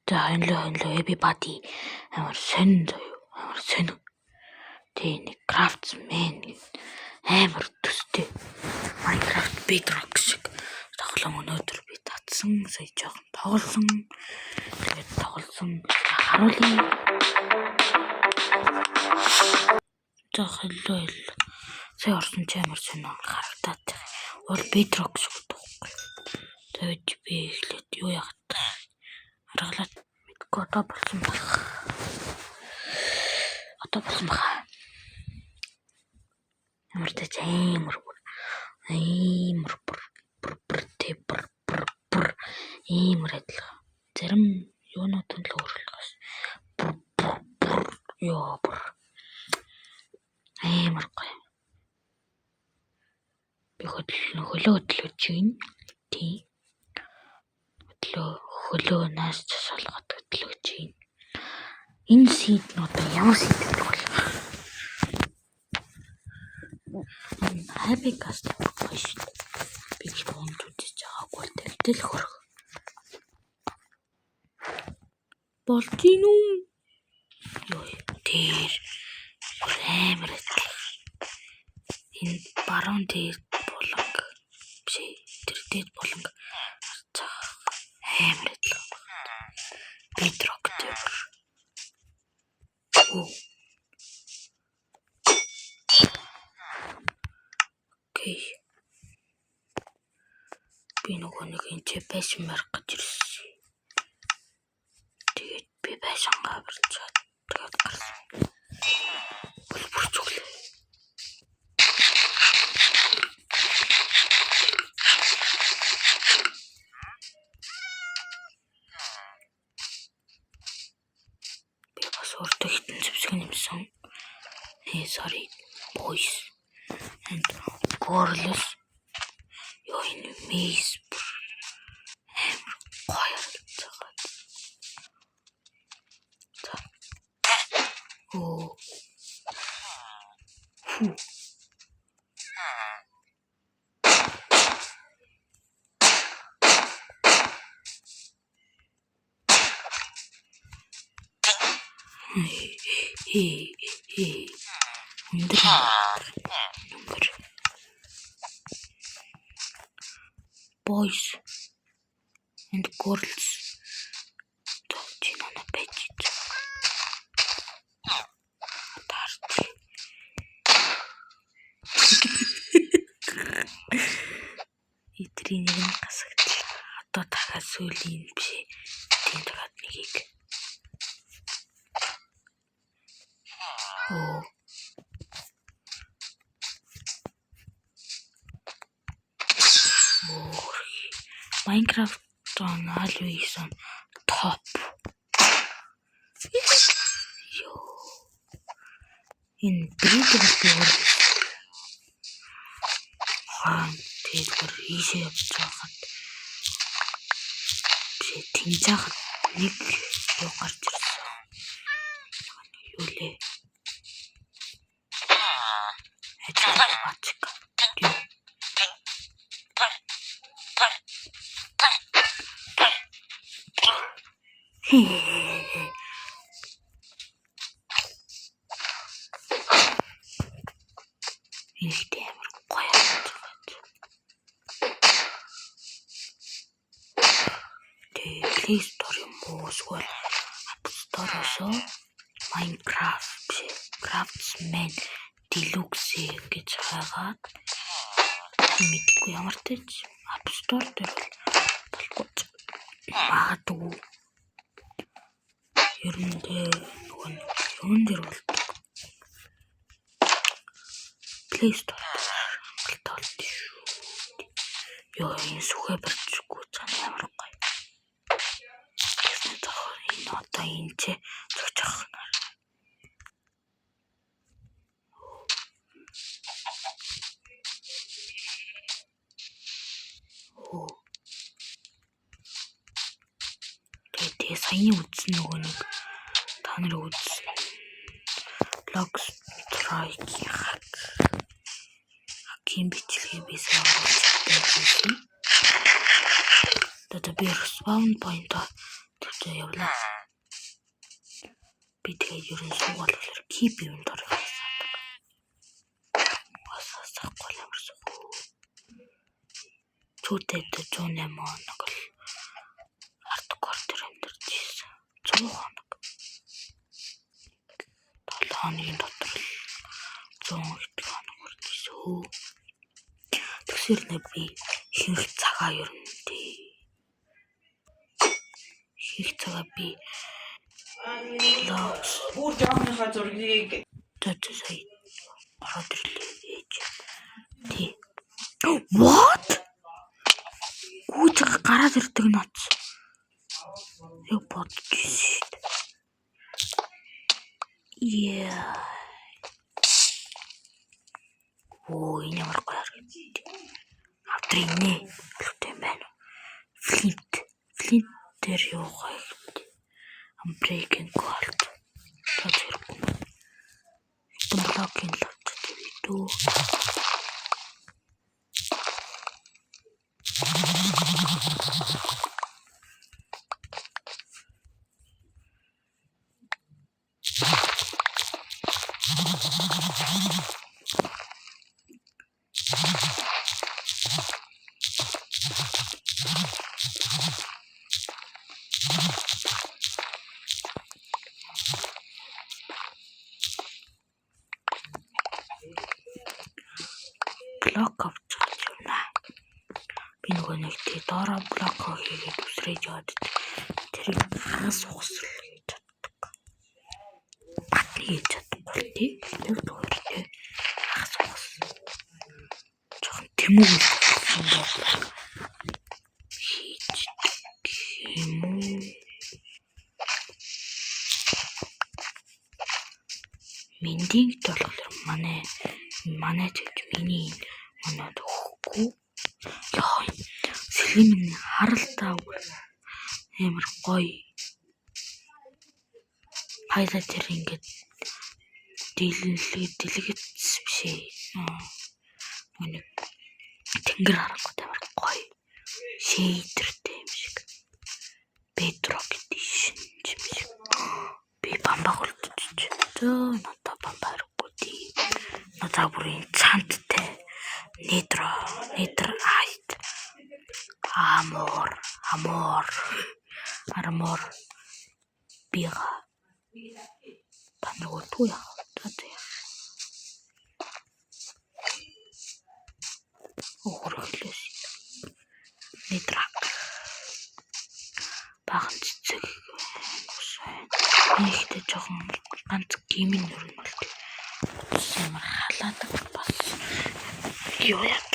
За, hello, hello everybody, амар сонин заяа, амар сонин. Тэг нэг Craftsman амар төстэй. Minecraft Bedrock шиг тоглоом өнөөдөр би татсан, сая жоохон тоглосон. Тэгээд тоглосон харуулъя. За, hello, hello. Сая орсон чи амар сонин харагдаад байгаа. Уул Bedrock шиг байхгүй. Тэгээд би эхлээд юу яагаад аргалаад мэдгүй, одоо болсон байх. Одоо болсон баха. Ямар ч амар бүр амар бүр бүр бүр тэ бүр бүр бүр амар адилхан. Зарим юунууд нь л өөрчлөх. Бүр бүр бүр ёо бүр амар гоё. Би хөдлөн хөлөө хөдлөж байна. Тийм. Хөдлөө хөлөө нааш шалгаад хөдлөж байна. Энэ seed нь одоо ямар seed гэдэг вэ? Happy Cast гоё шүү дээ. Би л унж үзэж байгаагүй л тэгтэл хөрөх. Болж гин үү? Йоо, тэр амар адилхан. Энэ баруун дээд буланг биш ээ, тэр дээд буланг харж байгаа амар адилхан. Bedrock дээр. Оо. Окей. Би нөгөө нэг энэ ч байшин барих гэж ирсэн. Тэгээд би байшингаа барьчаад тэгээд гарсан. Бүрч өглөө. Би бас өөртөө хитэн зэвсэг нэмсэн. Hey, sorry, boys and girls. Йоо, энэ maze бүр амар гоё харагдаж байгаа. За. Оо. Фу. Хээ хээ. Өндөр өндөр. Boys and girls. За, чи нана байж. Таарч. Эдрийн нэг нь гасагдлаа. Одоо дахиад сүүлийн биш ээ. Тийм, дахиад нэгийг. Оо. Оо. Minecraft on always on top. Йоо. Энэ breeder би өөр хаан тэгээд бүр ийшээ явж байхад биш ээ, тэнж байхад нэг юу гарч ирсэн. Юу лээ? Ажил бацик. Юу? Хээ. Энэ их амар гоё харагдаж байгаа. Тэгээ Play Store юм уу эсвэл App Store-оос Minecraft биш ээ, Craftsman Deluxe гэж хайгаад, мэдгүй, ямар ч App Store дээр бол болохгүй магадгүй. Ер нь тэгээ нөгөө нэг юун дээр болдог. Play Store дээр хангалттай болд шүү. Йоо, энэ сүхэ барьчихгүй цаана амар гоё. Тэгсэн зохион энэ одоо энэ ч зөгч авах нь. Оо. Тэгээ саяны үзсэн нөгөө нэг та нар үзсэн Block Strike-ийн hack-ийн бичлэгийг би сайн оруулж байсан. Одоо би spawn point-о За, явлаа. Би тэгээд ер нь сууг болохоор keep inventory хасаадаг. Бас хасахгүй ямар сууг. Цүүтэй 108 хоног л hardcore дээр амьдарч ирсэн. 100 хоног. 7 хоногийн дотор л 100 хэдэн хоног хүрч ирсэн. Тэгсэр нэ би ихэнх цагаа ер нь тий. Ихэнх цагаа би vlogs Бүр жоохныхоо зургийг за за, сая ороод ирлээ ээж. Тий. What? Гүйж гараад ирдэг нац. Яг бодож ирсэн шүү дээ. Yeah. Оо, энэ ямар гоё харагдав. Авдрын нэ. Олигтой юм байна уу? Flint. Flint дээр юу гоё гэдэг. Unbreaking gold. За, зэрэггүй. Хэдэн блокийн л авчиад явъя дөө. Блок авч байгаа юм аа. Би нөгөө нэг тий доороо блок хийгээд үсрэж яваад тэрийг хагас ухсал хийж чаддаг. Батны хийж чадахгүй тий. Тэр зүгээр тий. Хагас ухас. Жохон тэмүүг юм бол хийждэг юм уу? Mending болохоор манай чивч миний энэ манад өгөхгүй. Яа, slime харалтаа амар гоё. Highlighter ингээд дийлэнлэг дэлгэц биш ээ. Нэг тэнгэр харангуут амар гоё. Shader тэй юм шиг. Bedrock edition юм шиг. Би бамбаг үлдчихэж. За, надад бамбаа хэрэггүй тий. Надад бүр enchant тай. Nether netherite. Armor armor armor бига. Та нар өлтгөө яах вэ? За за яах. Өөрөглөөс. Netherrack. Баахан цэцэг ус байна. Ихтэй жоохон ганц гейминг нүр нь бол амар халаадаг бас юу яа.